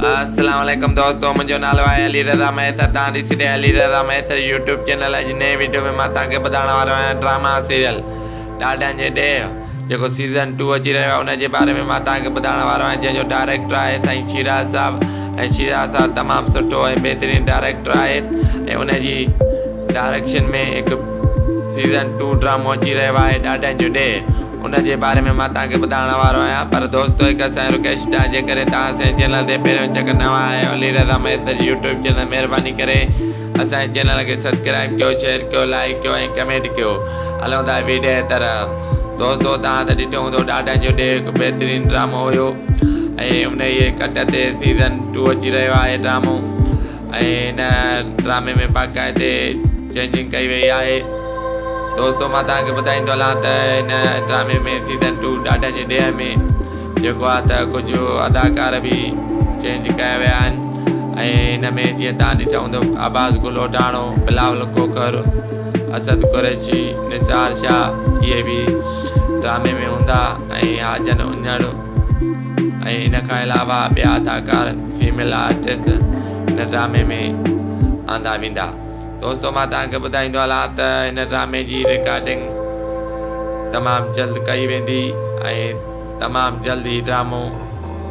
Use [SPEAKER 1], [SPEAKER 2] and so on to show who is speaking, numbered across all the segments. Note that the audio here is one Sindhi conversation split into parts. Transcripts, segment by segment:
[SPEAKER 1] السلام عليڪم دوستو منهنجو نالو آهي علي رضا مهيسر توهان ڏسي رهيا علي رضا مهيسر يوٽيوب چينل اڄ نئين ويڊيو ۾ مان توهان کي ٻڌائڻ وارو آهيان ڊراما سيريل ڏاڍن جي ڏيهه جيڪو سيزن 2 اچي رهيو آهي ان جي باري ۾ مان توهان کي ٻڌائڻ وارو آهيان جنهن جو ڊائريڪٽر آهي سائين شيراز صاحب ۽ شيراز صاحب تمام سٺو ۽ بهترين ڊائريڪٽر آهي ۽ ان جي ڊائريڪشن ۾ هڪ سيزن 2 ڊرامو اچي رهيو آهي ڏاڍن جو ڏيهه ان جي باري ۾ مان توهان کي ٻڌائڻ وارو آهيان پر دوستو هڪ اسان جي رڪويسٽ آهي جيڪڏهن توهان اسان جي چينل تي پهريون چڪر نوان آهيو علي رضا مهيسر جي يوٽيوب چينل مهرباني ڪري اسان جي چينل کي سبسڪرائب ڪيو شيئر ڪيو لائيڪ ڪيو ۽ ڪمينٽ ڪيو هلون ٿا ويڊيو جي طرف دوستو توهان ته ڏٺو هوندو ڏاڍن جو ڏيهه هڪ بهترين ڊرامو هيو ۽ ان جي ڪٽ تي سيزن 2 اچي رهيو آهي ڊرامو ۽ هن ڊرامي ۾ باقاعدي چينجنگ ڪئي وئي آهي. دوستو مان توهان کي ٻڌائيندو هلان ته هن ڊرامي ۾ سيزن 2 ڏاڍن جي ڏيهه ۾ جيڪو آهي ته ڪجهه اداڪار به چينج ڪيا ويا آهن ۽ هن ۾ جيئن توهان ڏٺا هوندو عباس گل اوڍاڻو، بلاول کوکر، اسد قريشي، نثار شاهه اهي به ڊرامي ۾ هوندا ۽ حاجن انڙ ۽ ان کان علاوه ٻيا اداڪار فيميل آرٽسٽ هن ڊرامي ۾ آندا ويندا. دوستو مان توهان کي ٻڌائيندو هلان ته هن ڊرامي جي رڪارڊنگ تمام جلد ڪئي ويندي ۽ تمام جلد هي ڊرامو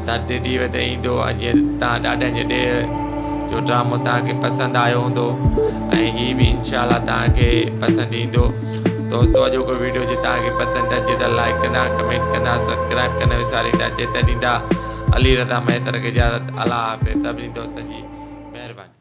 [SPEAKER 1] ڌرتي ٽي وي تي ايندو ۽ جيئن توهان ڏاڍن جي ڏيهه جو ڊرامو توهان کي پسند آيو هوندو ۽ هي به انشاء الله توهان کي پسند ايندو. دوستو اڄوڪو ويڊيو جي توهان کي پسند اچي ته لائيڪ ڪندا ڪمينٽ ڪندا سبسڪرائب ڪرڻ وساريندا چيتر ڏيندا علي رضا مهيسر کي اجازت الله حافظ سڀني دوستن جي مهرباني.